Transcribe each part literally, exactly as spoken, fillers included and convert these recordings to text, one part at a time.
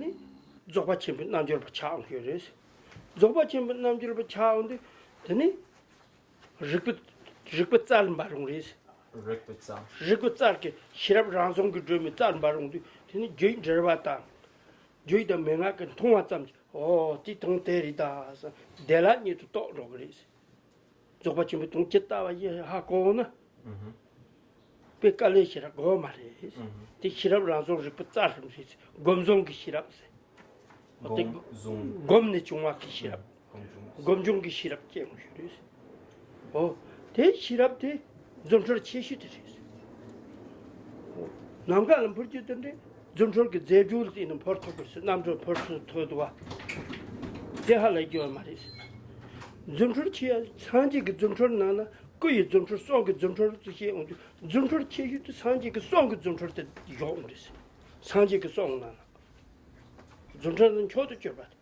ནི་རྫོགས་པ་ཆེན་པོའི་རྣལ་འབྱོར་པ་ཆགས་འོང་ཞིག་རེད། རྫོགས་པ་ཆེན་པོའི་རྣལ་འབྱོར་པ་ཆགས་འོང་དུས་དེ་ནི་རིག་པའི་རིག་པའི་རྩལ་འབར་འོང་རེད། རིག་པའི་རྩལ། རིག་པའི་རྩལ་གྱི་ཤེས་རབ་རང་བྱུང་གི་སྒྲོན་མེའི་རྩལ་འབར་འོང་དུས་དེ་ནི་རྒྱུད་འབྲེལ་བ་དང་། རྒྱུད་དང་མན་ངག་གི་མཐོང་བ་ཙམ་གྱིས་ཨོ་དེ་དོན་དེ་རེད་ད་བསམ་བདེ་བླག་ཉིད་དུ་རྟོགས་འགྲོ་གི་རེད། རྫོགས་པ་ཆེན་པོའི་དོན་ཇི་ལྟ་བ་ཡིན་ཧ་གོ་ན། དཔེ་དཀའ་ལས་ཞེ་དྲག་དགོས་མ་རེད། དེ་ཤེས་རབ་རང་བྱུང་རིག་པའི་རྩལ་ཙམ་རེད། སྒོམ་བཟུང་གི་ཤེས་རབ་ཟེར། འོ་དེ་སྒོམ་བཟུང་། སྒོམ་ནས་བྱུང་བ་གི་ཤེས་རབ། སྒོམ་བྱུང་། སྒོམ་བྱུང་གི་ཤེས་རབ་སྐྱེ་འོང་ཞིག་རེད། འོ། དེ་ཤེས་རབ་དེ་རྫུ་འཕྲུལ་ཆེ་ཤོས་དེ་རེད། ནམ་མཁའ་ལ་འཕུར་རྒྱུ་དེ་འདྲའི་རྫུ་འཕྲུལ་གྱི་རྫས་འགྱུར་དེ་ནི་འཕུར་ཐུབ་པར་སེམས་རྣམ་གྲོལ་འཕུར་ཐུབ་ཐུབ་འདུག་བ། དེ་ཧ་ལས་རྒྱུ་བ་མ་རེད། རྫུ་འཕྲུལ་ཆེ་ཡ་སངས་རྒྱས་ཀྱི་རྫུ་འཕྲུལ་ནང་ན་སྐུ་ཡི་རྫུ་འཕྲུལ་གསུང་གི་རྫུ་འཕྲུལ་དུ་བཤད་འོང་དུས་རྫུ་འཕྲུལ་ཆེ་ཤོས་དེ་སངས་རྒྱས་ཀྱི་གསུང་གི་རྫུ་འཕྲུལ་དེ་ཡོང་བ་རེད། སངས་རྒྱས་ཀྱི་གསུང་ནང་ན་རྫུ་འཕྲུལ་ནི་མཆོག་ཏུ་གྱུར་པ་རེད།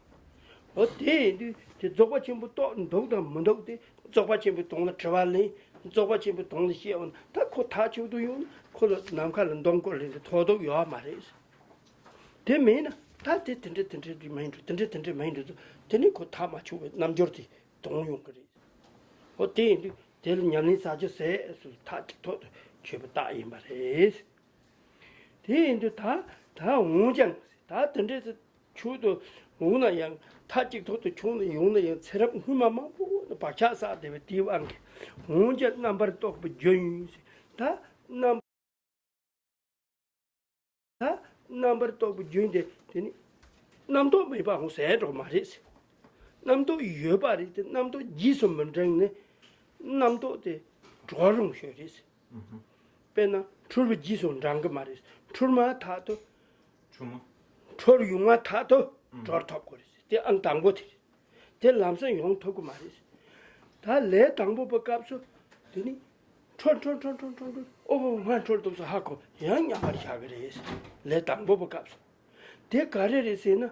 འོ་དེ་ཡིན་དུས་དེ་རྫོགས་པ་ཆེན་པོ་རྟོགས་འདུག་དང་མི་འདུག་དེ་རྫོགས་པ་ཆེན་པོའི་དོན་ལ་དྲི་བ་ལེན། རྫོགས་པ་ཆེན་པོའི་དོན་ལ་བཤད་འོང་ད་ཁོ་ཐག་ཆོད་དུ་ཡོང་ན་ཁོ་ལ་ནམ་མཁའ་ལ་མདུང་སྐོར་ལེན་དུ་ཐོགས་འདུག་ཡོད་མ་རེད། དེ་མེད་ན་ད་དེ་དེ་འདྲ་དེ་འདྲ་དེ་མ་ཡིན་འགྲོ་དེ་འདྲ་དེ་འདྲ་མ་ཡིན་འགྲོ་ཚོ་དེ་ནི་ཁོ་ཐག་མ་ཆོད་པའི་རྣམ་འགྱུར་དེ་དོན་ཡོང་གི་རེད། འོ་དེ་ཡིན་དུས་དེ་ལ་ཉམས་ལེན་བྱ་རྒྱུ་ཟེར་སུ་ཐག་གཅིག་ཐོག་ཏུ་ཆོད་པ་རྟགས་ཡིན་པ་རེད། དེ་ཡིན་དུས་ད་ད་འོང་ཀྱང་ད་དེ་འདྲས་སུ་ཆུང་དུ་འོང་ན་ཡང་མཐའ་གཅིག་ཐོག་ཏུ་ཆུང་དུ་ཡོང་ན་ཡང་ཚེ་རབས་སྔོན་མ་མང་པོ་ནས་བག་ཆགས་བསགས་བསྡད་པའི་དེའི་དབང་གིས་འོང་ཀྱང་རྣམ་པར་རྟོག་པའི་རྒྱུན་ཡིན་ཟེར། ད་རྣམ་ད་རྣམ་པར་རྟོག་པའི་རྒྱུན་དེ་དེ་ནི་རྣམ་རྟོག་མེད་པའང་ཟེར་འགྲོ་མ་རེད་ཟེར། རྣམ་རྟོག་ཡོད་པ་རེད་དེ་རྣམ་རྟོག་རྗེས་སུ་མི་འབྲང་ནས་རྣམ་རྟོག་དེ་གྲོལ་རུང་ཤོས་རེད་ཟེར། དཔེར་ན་འཁྲུལ་པ་རྗེས་སུ་འབྲང་གི་མ་རེད། འཁྲུལ་མ་ཐག་ཏུ། འཁྲུལ་མ། འཁྲུལ་ཡོང་མ་ཐག་ཏུ་གྲོལ་ཐུབ་དགོས་རེད། དེ་ཨང་དང་པོ་དེ་རེད། དེ་ལམ་སང་ཡོང་ཐུབ་ཀྱི་མ་རེད། ད་ལས་དང་པོ་པའི་སྐབས་སུ་དེ་ནི་འཁྲུལ་འཁྲུལ་འཁྲུལ་འཁྲུལ་འཁྲུལ་འཁྲུལ་ཨོ་ང་འཁྲུལ་ཐུབ་སོང་ཧ་གོ་ཡང་མཉམ་པར་བཞག་གི་རེད། ལས་དང་པོ་པའི་སྐབས་སུ། དེ་ག་རེ་རེད་ཟེར་ན་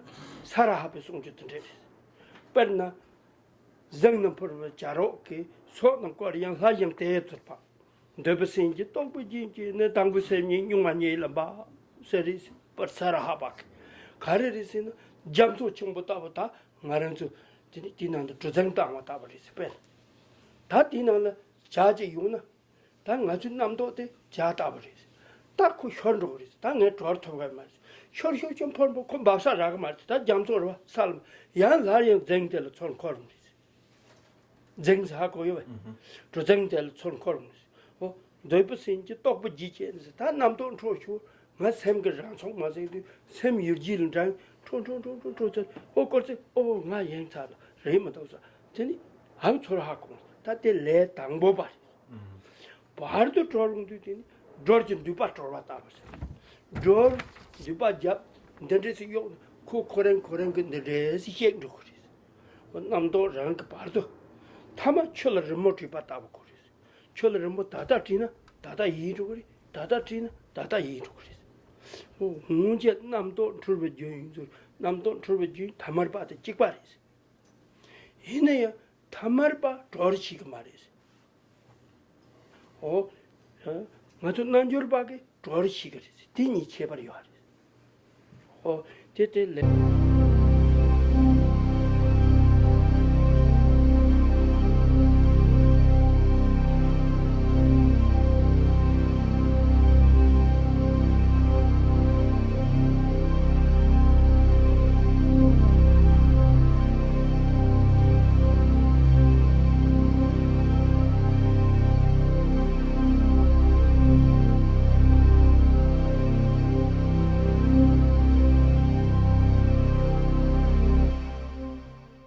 ས་ར་ཧ་པའི་གསུང་རྒྱུ་དེ་འདྲ་རེད། དཔེར་ན། གཟིགས་ནས་འཕུར་བའི་བྱ་རོག་གི་ཚོགས་རྣམས་བསྐོར་ཡང་སླར་ཡང་དེ་ཡི་ཚུལ་འཕགས། འདོད་པའི་སེམས་ཀྱིས་རྟོག་པའི་རྒྱུན་གྱིས་ནི་དང་པོའི་སེམས་ཉིད་གཉུག་མ་ཉིད་ལ་འབབ། ཟེར་རེད་པར་ས་ར་ཧ་པ་གི། ག་རེ་རེད་ཟེར་ན་རྒྱ་མཚོ་ཆེན་པོ་ལྟ་བུ་དག་ང་རང་ཚོ་དེ་ནི་དེའི་ནང་དུ་གྲུ་གཟིངས་བཏང་བ་ལྟ་བུ་རེད་ཟེར་པས། ད་དེའི་ནང་ལ་བྱ་གཅིག་ཡོང་ན། ད་ང་ཚོའི་རྣམ་རྟོག་དེ་བྱ་ལྟ་བུ་རེད། ད་ཁོ་ཤོར་འགྲོ་གི་རེད། ད་ངས་གྲོལ་ཐུབ་ཀྱི་མ་རེད། ཤོར་ཤོར་ཤོར་འཕོར་འཕོར་ཁོ་འབབ་ས་རག་གི་མ་རེད། ད་རྒྱ་མཚོ་རེད་བ་ས་ལ་ཡང་སླར་ཡང་གཟིངས་དེ་ལ་ཚུར་འཁོར་འགྲོ་གི་རེད། གཟིངས་ཟེར་ཧ་གོ་ཡོད་པས། གྲུ་གཟིངས་དེ་ལ་ཚུར་འཁོར་འགྲོ་གི་རེད། འོ། འདོད་པའི་སེམས་ཀྱིས་རྟོག་པའི་རྒྱུད་བཅས་ནས་ཟེར། ད་རྣམ་རྟོག་འཕྲོ་ཤོར་ང་སེམས་ཀྱི་རང་ཚུགས་མ་ཟིན་དུས་སེམས་ཡུལ་རྒྱུད་ལ་འདྲ་འཕྲོ་འཕྲོ་འཕྲོ་འཕྲོ་འཕྲོ་ཚར་འོ་སྐོར་ཚེ་འོ་ང་ཡེངས་ཚར་ལ་རེད་མི་འདུག་ཟེར། དེ་ནི་ཧང་ཚོར་ཧ་གོ་ད་དེ་ལས་དང་པོ་པ་རེད། བར་དུ་གྲོལ་རུང་དུས་དེ་ནི་སྒྲོལ་གྱི་མདུད་པ་གྲོལ་བ་ལྟ་བུ་ཟེར། སྒྲོལ་མདུད་པ་རྒྱབ་འདི་འདྲས་སུ་གཡོགས་ཁོ་ཁོ་རང་ཁོ་རང་གི་འདི་འདྲས་སུ་གཤེགས་འགྲོ་གི་རེད། རྣམ་རྟོག་རང་གི་བར་དུ་ཐ་མ་ཆུ་ལ་རི་མོ་བྲིས་པ་ལྟ་བུ་ཁོ་རེད། ཆུ་ལ་རི་མོ་ད་ལྟ་བྲིས་ན་ད་ལྟ་ཡལ་འགྲོ་གི་རེད། ད་ལྟ་བྲིས་ན་ད་ལྟ་ཡལ་འགྲོ་གི་རེད། འོ་སྔོན་ཆད་རྣམ་རྟོག་འཁྲུལ་པའི་རྒྱུན་ཡིན་ཚུལ་རྣམ་རྟོག་འཁྲུལ་པའི་རྒྱུན་ཐ་མལ་པ་དང་གཅིག་པ་རེད། ཡིན་ན་ཡང་ཐ་མལ་པ་གྲོལ་ཤེས་ཀྱི་མ་རེད། འོ། ང་ཚོ་རྣལ་འབྱོར་པ་གིས་གྲོལ་ཤེས་ཀྱི་རེད། དེ་གཉིས་ཁྱད་པར་ཡོད་རེད། འོ། དེ་དེ་ལས།